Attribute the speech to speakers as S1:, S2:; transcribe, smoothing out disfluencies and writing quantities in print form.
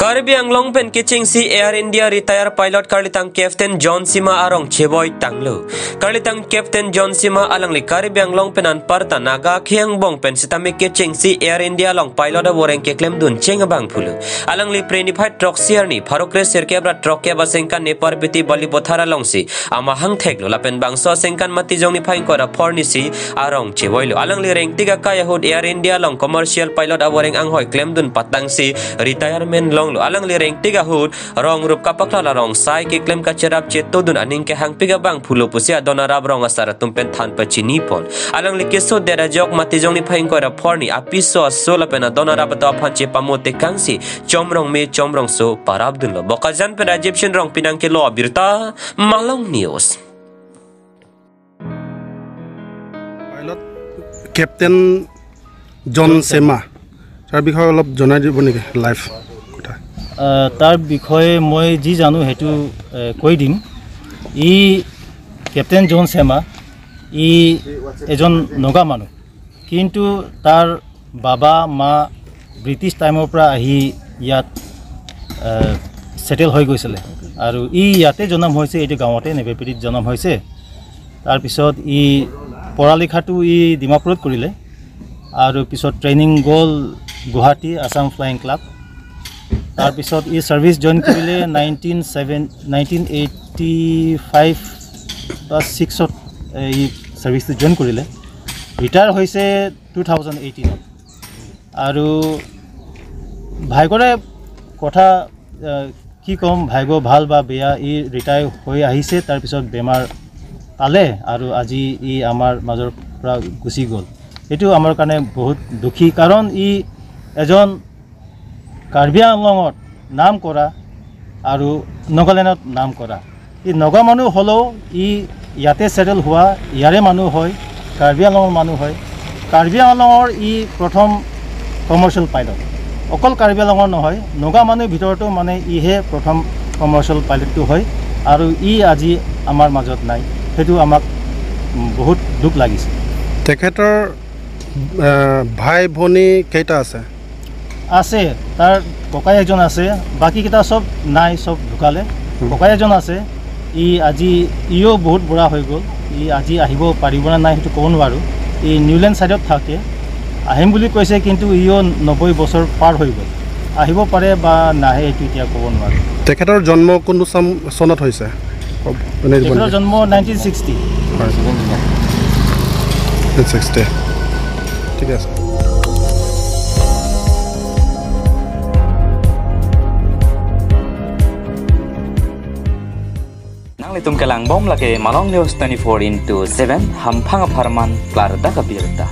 S1: Karbi Anglong pen kiching si Air India retire pilot Karlitang Captain John Sima arong cheboy tanglo. Karlitang Captain John Sima alangli Karbi Anglong pen anparta Naga khiang bong pen sitami kiching si Air India long pilot aworeng ke klem dun cheng bang phulu. Alangli prenified truck siarni farokre serkebra truck ke basengkan nepar biti bali pothara long si amahang theklo lapen bangso sengkan mati jongni phaing kora phorni si arong cheboylo. Alangli rengtiga kayahud Air India long commercial pilot aworeng anghoi klem dun patang si retirement long alang li reng tiga hud rong rup kapakla rong sai ke klem ka cherap chetodun aning ke hang piga bang phulo pusia donarab rong asara tumpen than pachini pon alang li keso dera jok mati jongni phaing kora phorni apiso asola pena donarab to phanche pamote kangsi chomrong me chomrong so parab dunlo bokajan pen Egyptian rong pinang ke lo birta Malong News.
S2: Pilot Captain John Sema তাৰ বিষয়ে অলপ জনাই দিব নেকি live?
S3: তাৰ বিষয়ে মই যি জানো সেইটো কৈ দিম। ই কেপ্টেইন জন চেমা ই এজন নগা মানুহ, কিন্তু তাৰ বাবা মা ব্ৰিটিছ টাইমৰ পৰা আহি ইয়াত ছেটেল হৈ গৈছিলে আৰু ই ইয়াতে জন্ম হৈছে, এইটো গাঁৱতে নেবেপিটিত জন্ম হৈছে। তাৰপিছত ই পঢ়া লিখাটো ই ডিমাপুৰত কৰিলে আৰু পিছত ট্ৰেইনিং গ'ল গুৱাহাটী আছাম ফ্লাইং ক্লাব। তাৰপিছত ই ছাৰ্ভিচ জইন কৰিলে 1985 বা 6ত ই ছাৰ্ভিচটো জইন কৰিলে। ৰিটায়াৰ হৈছে 2018ত। আৰু ভাগ্যৰে কথা কি ক'ম, ভাগ্য ভাল বা বেয়া, ই ৰিটায়াৰ হৈ আহিছে, তাৰপিছত বেমাৰ পালে আৰু আজি ই আমাৰ মাজৰ পৰা গুচি গ'ল। এইটো আমাৰ কাৰণে বহুত দুখী, কাৰণ ই এজন কাৰ্বি আংলঙত নাম কৰা আৰু নাগালেণ্ডত নাম কৰা, ই নগা মানুহ হ'লেও ই ইয়াতে ছেটেল হোৱা ইয়াৰে মানুহ হয়, কাৰ্বি আংলঙৰ মানুহ হয়। কাৰ্বি আংলঙৰ ই প্ৰথম কমাৰ্চিয়েল পাইলট, অকল কাৰ্বি আংলঙৰ নহয়, নগা মানুহৰ ভিতৰতো মানে ইহে প্ৰথম কমাৰ্চিয়েল পাইলটটো হয় আৰু ই আজি আমাৰ মাজত নাই, সেইটো আমাক বহুত দুখ লাগিছে।
S2: তেখেতৰ ভাই ভনী কেইটা আছে?
S3: আছে, তাৰ ককাই এজন আছে, বাকীকেইটা চব নাই, চব ঢুকালে। ককাই এজন আছে, ই আজি ইও বহুত বুঢ়া হৈ গ'ল, ই আজি আহিব পাৰিবনে নাই সেইটো ক'ব নোৱাৰোঁ। ই নিউলেণ্ড ছাইডত থাকে, আহিম বুলি কৈছে, কিন্তু ইও 90 বছৰ পাৰ হৈ গ'ল, আহিব পাৰে বা নাহে এইটো এতিয়া ক'ব নোৱাৰোঁ।
S2: তেখেতৰ জন্ম কোনটো চনত হৈছে?
S3: তেখেতৰ জন্ম 1960।
S2: ঠিক আছে।
S4: Tum kelang bom lagi Malong News 24x7 hampang farman klar da kabirta.